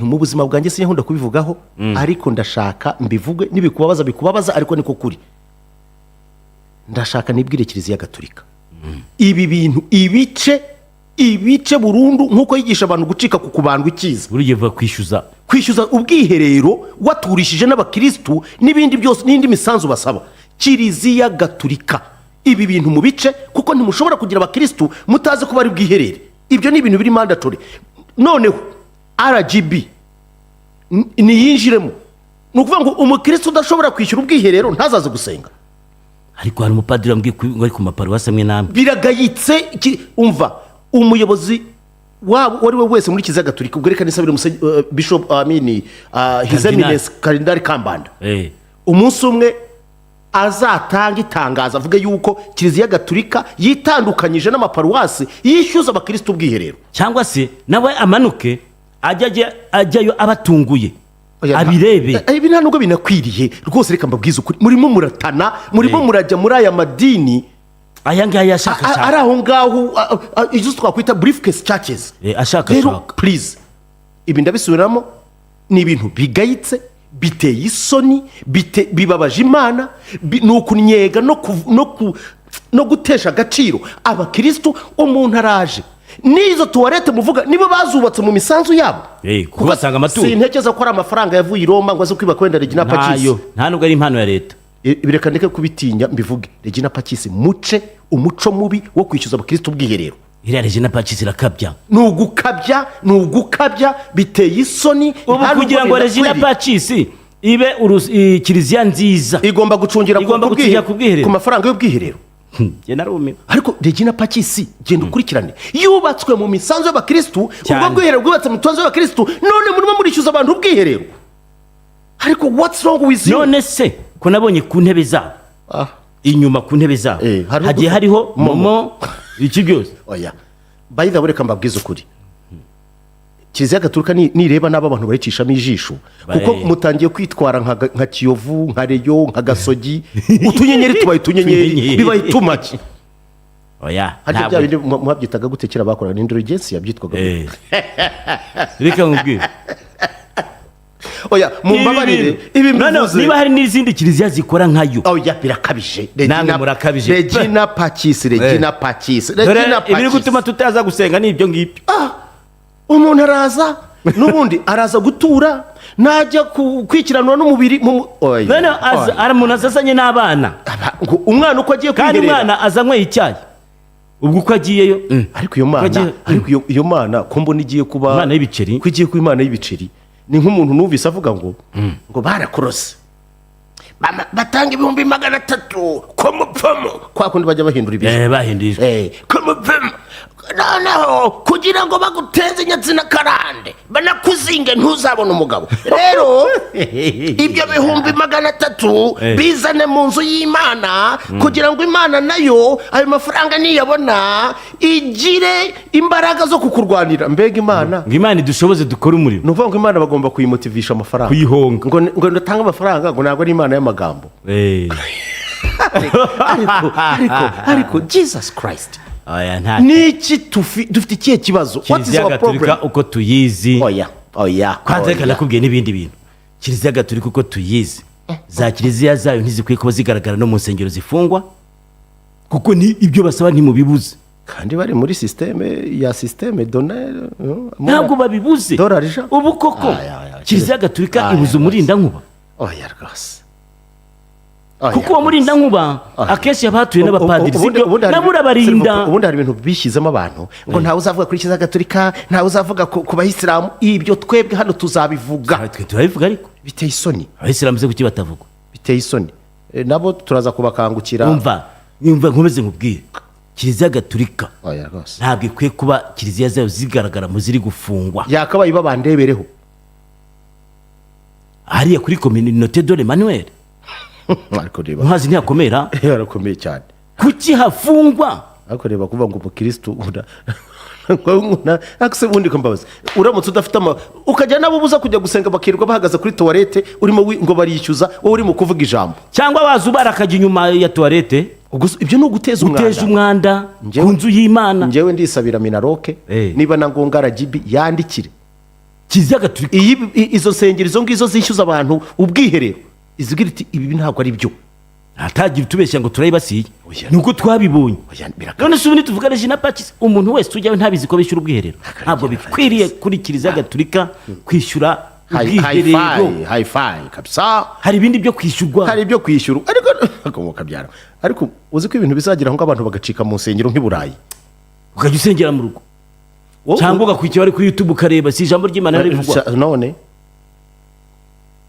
Bintu mu buzima bwanjye sinkunda kubivugaho, ariko ndashaka mbivuge. Nibikubabaza bikubabaza, ariko niko kuri. Ndashaka nibwire Kiliziya Gatolika ibi bintu ibice ibice burundu, nk'uko yigisha abantu gucika ku kubandwa ikiza. Buri gihe vuga kwishyuza. Kwishyuza ubwiherero waturishije n'abakirisitu n'ibindi byose n'indi misanzu basaba. Kiliziya Gatulika, ibi bintu mu bice, kuko ntimushobora kugira abakirisitu mutazi ko bari bwiherere. Ibyo ni ibintu biri mandatory. Noneho RGB niyinjiremo. Ni ukuvuga ngo umukirisitu udashobora kwishyura ubwiherero ntazaze gusenga. Ariko hari umupadiri wambwiye ko ngo ari ku maparuwasi amwe n'amwe. Biragayitse. Umva, umuyobozi waba uwo ari we wese muri Kiliziya Gatolika, ubwo reka nisabire Bishop, I mean, His Cardinal. Eminence Cardinal Kambanda, umunsi umwe azatanga itangazo avuge yuko Kiliziya Gatolika yitandukanyije n'amaparuwasi yishyuza abakirisitu ubwiherero. Cyangwa se nawe amanuke ajya ajyayo abatunguye. Oya, abirebe. Ibi nta nubwo binakwiriye rwose. Reka mbabwize ukuri, murimo muratana, murimo murajya muri aya madini aya ngaya ashaka ari aho ngaho, izo twakwita briefcase churches. Ashaka Rero ashaka. please, ibi ndabisubiramo, ni ibintu bigayitse, biteye isoni, bibabaje Imana, ni ukunyega no gutesha agaciro abakirisitu. Umuntu araje n'izo toilette muvuga, nibo bazubatse mu misanzu yabo. Kuko basanga amaturo. Sintekereza ko ari amafaranga yavuye i Roma ngo aze kwiba wenda Regina Pacis. Ntayo, nta nubwo ari impano ya leta. Reka ndeke kubitinya mbivuge. Regina Pacis, muce umuco mubi wo kwishyuza abakirisitu ubwiherero. Iriya Regina Pacis irakabya. Ni ugukabya, ni ugukabya, biteye isoni. Ubu Nta nubwo kugira ngo Regina binakwiriye. Pacis ibe kiliziya nziza, igomba gucungira igomba gucungira ku bwiherero. Ku mafaranga y'ubwiherero. Njye narumiwe. Ariko Regina Pacis, genda ukurikirane, yubatswe mu misanzu y'abakirisitu. Cyane. Ubwo bwiherero bwubatse mu misanzu y'abakirisitu, none murimo murishyuza abantu ubwiherero. Ariko what's wrong with you? None se ko nabonye ku ntebe zabo, inyuma ku ntebe zabo, hariho hagiye hariho Momo. MoMo, iki byose. Oya, by the way, reka mbabwize ukuri, Kiliziya Gatolika nireba n'abo abantu baricishamo ijisho, kuko mutangiye kwitwara nka Kiyovu, nka Rayon, nka Gasogi. Utunyenyeri tubaye utunyenyeri. Utunyenyeri. Bibaye tumaki. Oya. Harya bya bindi mwabyitaga gute kera bakoraga? N'indulgensi yabyitwaga gute? Reka nkubwire. Oya, mumbabarire, ibi No, no, mbivuze. Niba hari n'izindi kiliziya zikora nkayo, Oya, birakabije. Namwe murakabije. Regina Pacis, Regina Pacis, dore Regina ibiri Pacis. gutuma tutaza gusenga ni ibyo ngibyo. Umuntu araza n'ubundi araza gutura, najya kwikiranura n'umubiri oya, None oya. hari umuntu azazanye n'abana. Ngo umwana uko agiye Kandi kwiherera. umwana aza anyweye icyayi, ubwo uko agiyeyo. Ariko iyo mana, ariko iyo mana ko mbona igiye kuba Imana y'ibiceri. Ko igiye kuba imana y'ibiceri. Ni nk'umuntu numvise avuga ngo barakurose, batanga 300,000 ku mupfumu, kwa kundi bajya bahindura ibintu. Bahinduye ijwi. Ku mupfumu, noneho kugira ngo baguteze inyatsi n'akarande, banakuzinge ntuzabone umugabo. Rero ibyo 300,000 bizane mu nzu y'Imana, kugira ngo Imana nayo ayo mafaranga niyabona igire imbaraga zo kukurwanira. Mbega Imana! Ngo Imana idushoboze dukore umurimo. Ni ukuvuga ngo Imana bagomba kuyimotivisha amafaranga. Kuyihonga. Ngo ndatange amafaranga, ngo ntabwo ari Imana y'amagambo. Ariko Jesus Christ! Oya, nta Niki dufite ikihe kibazo? What is Kiliziya our Gatolika problem? uko tuyizi, Oya, oya. Kwanza reka Oya. nakubwiye n'ibindi bintu. Kiliziya Gatolika uko tuyizi, za kiliziya zayo ntizikwiye kuba zigaragara no mu nsengero zifungwa, kuko ni ibyo basaba ntimubibuze. Kandi bari muri système ya système donere. Ntabwo babibuze. Dorari ja. Ubu koko Aya, aya, Kiliziya Gatolika Aya, ibuze umurindankuba? Oya rwose. Oya, Kuko uwo murindankuba akenshi yaba hatuye n'abapadiri, sibyo? Nabo urabarinda. Ubundi hari ibintu bishyizemo abantu ngo ntawe uzavuga kuri Kiliziya Gatolika, ntawe uzavuga ku bayisilamu. Ibyo twebwe hano tuzabivuga. Twe turabivuga ariko. Biteye isoni. Abayisilamu se kuki batavugwa? Biteye isoni. Nabo turaza kubakangukira. Umva, umva, nkomeze nkubwire, Kiliziya Gatolika Oya rwose. ntabwo ikwiye kuba kiliziya zayo zigaragara mu ziri gufungwa. Yakabaye babandebereho. Hariya kuri Communauté de l'Emmanuel. Ariko reba. Muhazi ntiyakomera? Yarakomeye cyane. Kuki hafungwa? Ariko reba, kuvuga ngo umukirisitu ariko se ubundi ko mbabaza, uramutse udafite ama ukajya nabo ubuza kujya gusenga, bakirirwa bahagaze kuri toilette, urimo ngo barishyuza, wowe urimo kuvuga ijambo. Cyangwa waza ubara akajya inyuma ya toilette. Ubwo ibyo ni uguteza uteje umwanda. Umwanda ku nzu y'Imana. Njyewe ndisabira MINALOC, niba na ngombwa RGB yandikire. Kiliziya Gatolika. Izo nsengero, izo ngizo zishyuza abantu ubwiherero, izibwira iti: "Ibi ntabwo ari byo." Hatagira utubeshya ngo turayibasiye. Oya. Ni uko twabibonye. Oya, birakabije. None se ubu nituvuga Regina Pacis, umuntu wese ujyayo ntabizi ko bishyura ubwiherero? Ntabwo bikwiriye kuri Kiliziya Gatolika kwishyura ubwiherero. Hi-fi kabisa. Hari ibindi byo kwishyurwa. Hari ibyo kwishyura, ariko mukabyara, ariko uzi ko ibintu bizagera aho ngaho abantu bagacika mu nsengero nk'i Burayi. Ukajya usengera mu rugo cyangwa ugakurikira bari kuri YouTube ukareba, si ijambo ry'Imana rivugwa. None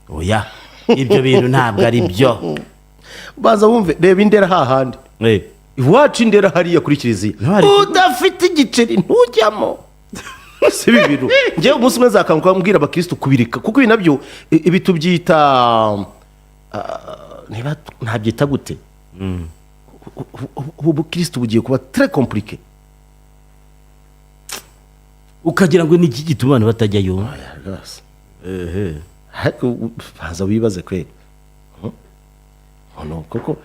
Oya, ibyo bintu ntabwo ari byo. Baza wumve, reba Indera hahandi iwacu, Indera hariya kuri kiliziya. No, hari Udafite igiceri ntujyamo. Si ibi bintu, ngewe umunsi umwe nzakanguka mbwira abakirisitu kubireka, kuko ibi nabyo ibi tubyita niba ntabyita gute, ubu bukirisitu bugiye kuba très compliqué. Ukagira ngo ni iki gituma abantu batajyayo? Rwose. Ariko baza wibaze kweri. Hano koko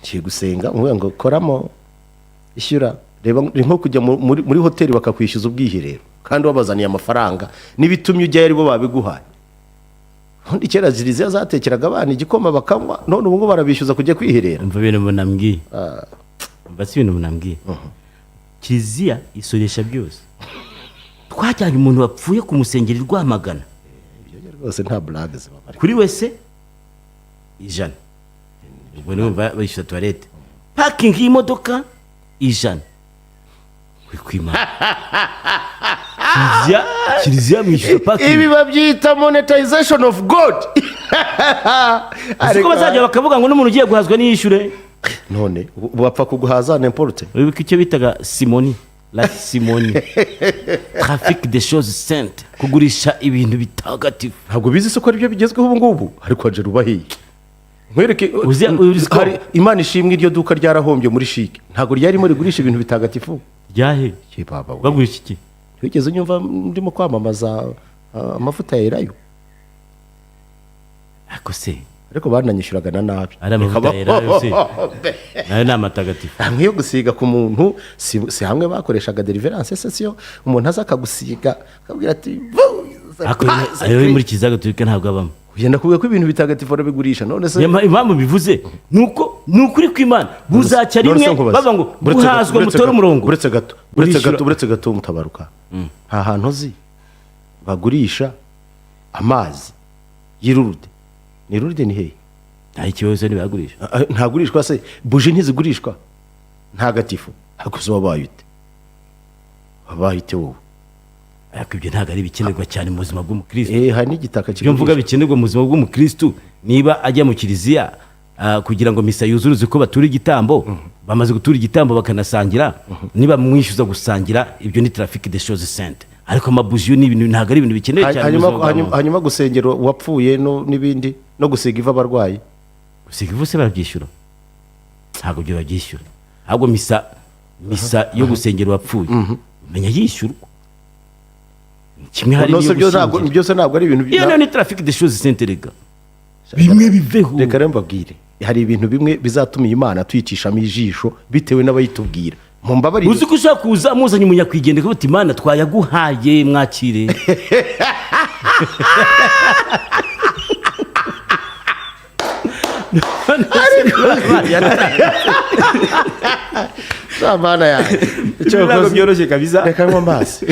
ngiye gusenga nkuvuga ngo koramo, ishyura. Reba, ni nko kujya muri hoteli bakakwishyuza ubwiherero kandi wabazaniye amafaranga, n'ibitumye ujyayo aribo babiguhaye. Ubundi kera kiliziya zatekeraga abana igikoma bakanywa, none ubu ngubu barabishyuza kujya kwiherera. Umva ibintu umuntu ambwiye, umva si ibintu umuntu ambwiye. Kiliziya isoresha byose. Twajyanye umuntu wapfuye ku musengeri Rwamagana. Ibyo rwose nta blague ziba. Kuri wese 100, ubwo nibo bishyura toilette, parking y'imodoka 100. Wikwimana, kiliziya mwishyura parking? Ibi babyita monetization of God. Uzi ko bazajya bakavuga ngo n'umuntu ugiye guhazwa niyishyure? None ubu bapfa kuguhaza n'importe. Wibuka icyo bitaga simonie, la simonie, trafic des choses saintes, kugurisha ibintu bitagatifu. Ntabwo bizi se ko aribyo bigezweho ubu ngubu? Ariko Angela ubahiye nkwereke. Uzi ko- Hari Imana ishimwe, iryo duka ryarahombye muri CHIC, ntabwo ryarimo rigurisha ibintu bitagatifu. Ryahe? Ye baba we. Bagurisha iki? Wigeze unyumva ndimo kwamamaza amavuta ya elayo? Ariko se Ariko bananyishyuraga na nabi. Ari amavuta ya elayo se nayo ni amatagatifu? Hamwe yo gusiga ku muntu, si hamwe bakoreshaga deliverance se? Siyo umuntu aza akagusiga akabwira ati Ariko ayo muri Kiliziya Gatolika ntabwo abamo. Ugenda kuvuga ko ibintu bitagatifu barabigurisha, none se? Impamvu bivuze ni uko ni ukuri kw'Imana buzacya None se rimwe nkubaze. bavuga ngo guhazwa mutore umurongo. Uretse gato, uretse Urishyura. gato, uretse gato, mutabaruka, nta hantu uzi bagurisha amazi y'i Lourdes? Ni Lourdes, ni hehe? Nta ikibazo, ntibagurisha. Ah, ntagurishwa se? Buji ntizigurishwa ntagatifu? Hakuze wabaye ute, wabaye ute wowe? Ariko ibyo ntabwo ari ibikenerwa cyane mu buzima bw'umukristo. Hari n'igitaka Ibyo mvuga kigurisha. bikenerwa mu buzima bw'umukristo, niba ajya mu kiliziya kugira ngo misa yuzuruze ko batura igitambo, bamaze gutura igitambo bakanasangira, niba mwishyuza gusangira, ibyo ni trafic de choses saintes. Ariko amabuji yo ni ibintu, ntabwo ari ibintu bikenewe cyane mu Hanyuma buzima bwa muntu. Hanyuma gusengera uwapfuye n'ibindi, no gusiga ivu abarwayi? Gusiga ivu se barabyishyura? Ntabwo ibyo babyishyura. Ahubwo misa yo gusengera uwapfuye umenya yishyurwa kimwe, hari None se n'iyo byo ntabwo gushyingira. Byose ntabwo ari ibintu Iyo nayo ni trafic de choses saintes. Rega bimwe biveho. Reka rero mbabwire, hari ibintu bimwe bizatuma Imana tuyicishamo ijisho bitewe n'abayitubwira. Mu mbabarire. Uzi ko ushobora kuza muzanye umunyakwigendera uti: "Imana twayaguhaye, mwakire." Za Mana yanjye. Icyo Ntabwo wakoze- byoroshye kabisa. Reka nywa amazi.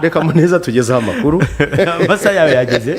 Reka Muneza tugezeho amakuru. Amasaha yawe yageze.